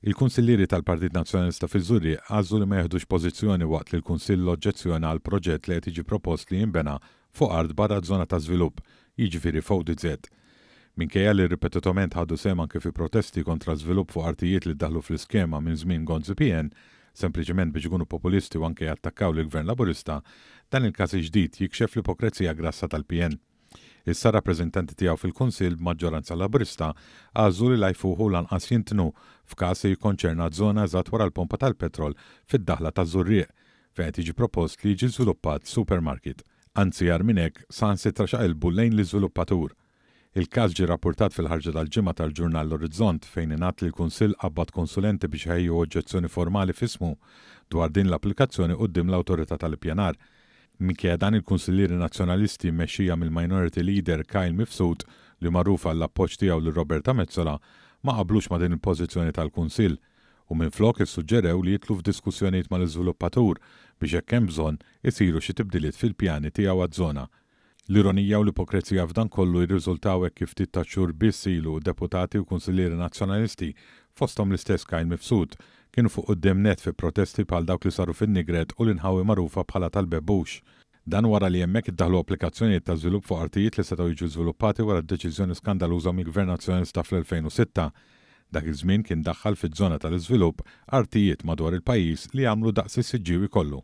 Il-Kunsillieri tal-Partit Nazzjonalista fiż-Żurrieq għażlu li ma jiħdux pożizzjoni waqt li l-Kunsill oġġezzjona għall-proġett li qed jiġi propost li jinbena fuq art barra z-zona ta' żvilupp, jiġifieri f'ODZ. Minkejja li ripetutament ħadu sehem anke fi protesti kontra żvilupp fuq artijiet li ddaħħlu fl-iskema minn żmien Gonzi PN, sempliċement biex ikunu populisti u anke jattakkaw lill-Gvern Laburista, dan il-każ il-ġdid jikxef l-ipokrezija grassa tal-PN. Issa r-rappreżentanti tiegħu fil-Kunsill b'maġġoranza Laburista għażlu li la jfuħu u lanqas jintnu f'każ li jikkonċerna żona eżatt wara l-pompa tal-petrol fid-daħla taż-Żurrieq fejn qed jiġi propost li jiġi żviluppat supermarket. Anzi agħar minn hekk, saħansitra xaqilbu lejn l-iżviluppatur. Il-każ ġie rappurtat fil-ħarġa tal-Ġimgħa tal-ġurnal L-Orizzont fejn ingħad li l-Kunsill qabbad konsulenti biex iħejju oġġezzjoni formali f'ismu dwar din l-applikazzjoni quddiem l-Awtorità tal-Ippjanar. Minkejja dan il-Kunsillieri Nazzjonalisti mmexxija mill-Minority Leader Kyle Mifsud li hu magħruf għall-appoġġ tiegħu lil Roberta Metsola ma qablux ma' din il-pożizzjoni tal-Kunsill u minflok issuġġerew li jidħlu f'diskussjonijiet mal-iżviluppatur biex jekk hemm bżonn isiru xi tibdiliet fil-pjani tiegħu għaż-żona. L-ironija u l-ipokrezija f'dan kollu jirriżultaw hekk kif ftit tax-xhur biss ilu deputati u kunsillieri Nazzjonalisti, fosthom l-istess Kyle Mifsud, kienu fuq quddiem nett fi protesti bħal dawk li saru fin-Nigret u l-inħawi magħrufa bħala tal-Bebbux. Dan wara li hemmhekk iddaħħlu applikazzjonijiet ta' żvilupp fuq artijiet li setgħu jiġu żviluppati wara d-deċiżjoni skandaluża mill-Gvern Nazzjonalista fl-2006. Dak iż-żmien kien daħħal fiż-żona tal-iżvilupp artijiet madwar il-pajjiż li jagħmlu daqs is-Siġġiewi kollu.